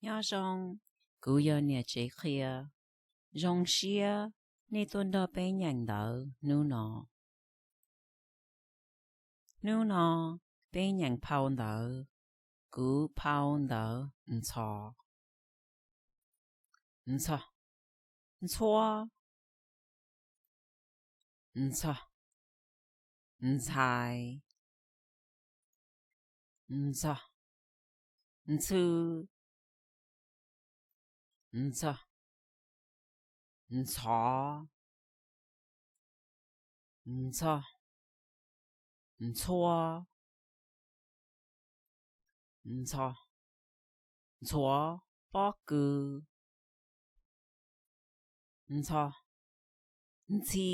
Nyob zoo, kuv yog niam tsev qhia. Zoo siab nej tuaj nrog peb nyeem ntawv hnub no. Hnub no peb nyeem phau ntawv, kuv phau ntawv ntxhov. Ntxhov, ntxhuab, ntxhov, ntxhais, ntxhov, ntxhw, ntxhov, ntxhov, ntxhov, ntxhuab, ntxhov, ntxhuav pob kws, ntxhov, ntxhi,